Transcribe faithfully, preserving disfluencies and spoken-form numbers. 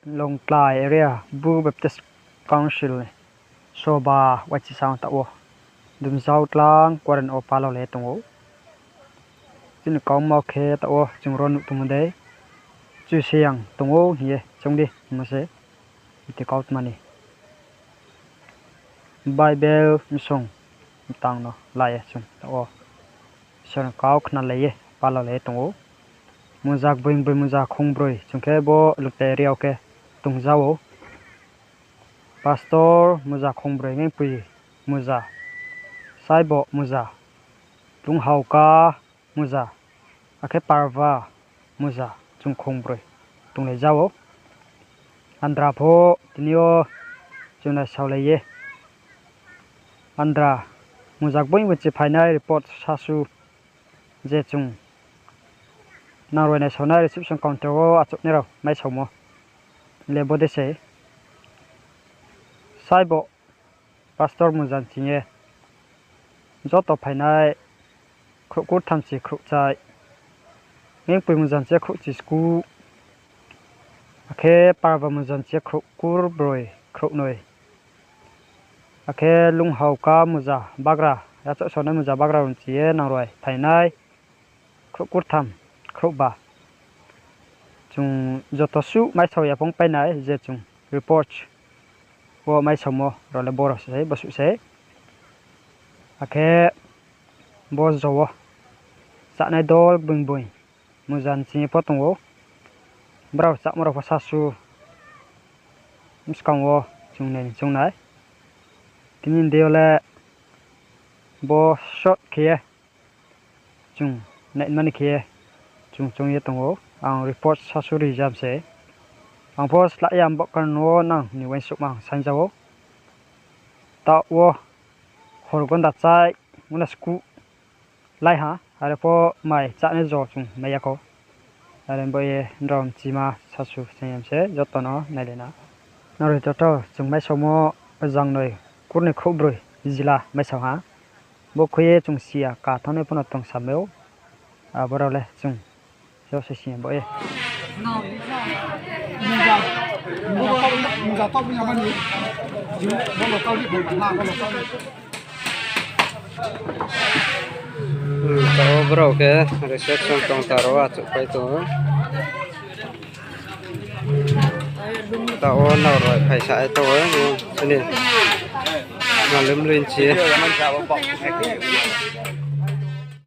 Longtlai area Bru Baptist Council ni soba waichisa ang taoh wo Dumzau tlang quarter wo pala le tong ou. Chini kauma khe taoh wo chung ro nuh tongmo dei, Kchusoyang tong ou hing ye choung di hingmo se, bini kautma ni Bible msong mtang no la ye chung taoh wo Isor ni kau khnalai ye pala le tong ou. Muza gboing broi, muza khongbroi chung khe bo Longtlai area wo khe tongza ou. Pastor muza khongbroi, Mengpoi muza, Saibo muza, Lunghaoka muza, akhe Parva muza, chung khongbroi tonglai za ou. Andra pho tini yo chung naisaolai ye, andra muza gboing broi chi phainai report sasu je chung nang rao naisaonai reception counter wo achouhnai rao maisaomo le bo de se. Saibo pastor muza ni ching ye joto phainai khrouh kurtham chi khrouhchai, Mengpoi muza ni ching ye khrouhchiskuh, akhe Parva muza ni ching ye khrouh kurbroi khrouhnoi, akhe Lunghaoka muza bagra, yachaoh saonai muza bagra rao ni ching ye nang rao phainai khrouh kurtham khrouhba. Chung joto suh maisao ya phung painai je chung report wo maisaomo rao le bo rao se, bo suh se. Akhe bo jo wo chánai dol gboing gboing muza ni ching ye pho tong ou. Brao chámo rao pho sasu bskang wo chung nai ni choung nai. Tini dei yo le bo short khe ye chung naimani khe ye chung choung ye tong ou. Ang report sasu rijam se. Ang pho slah ya, bo kan no nang ni uaingsouhma ang saingja ou. Taoh wo hor gonda chai, muna skuh lai ha, are pho mai chánai jo chung mai ya khou. Are bo ye nrao mchima sasu saing yam se joto no nailai na. Nrao joto chung maisaomo zangnoi kurnoi khrouhbroi jila maisao ha. Bo khui ye chung si ya, ka thanng nai pho no tong samai ou. Abo rao le chung se se si ya bo ye. Taoh wo brao khe reception tong ta rao achouhpai tong ou. Taoh wo nrao rao phaisa ye tong ou, chini malum lin chi ye.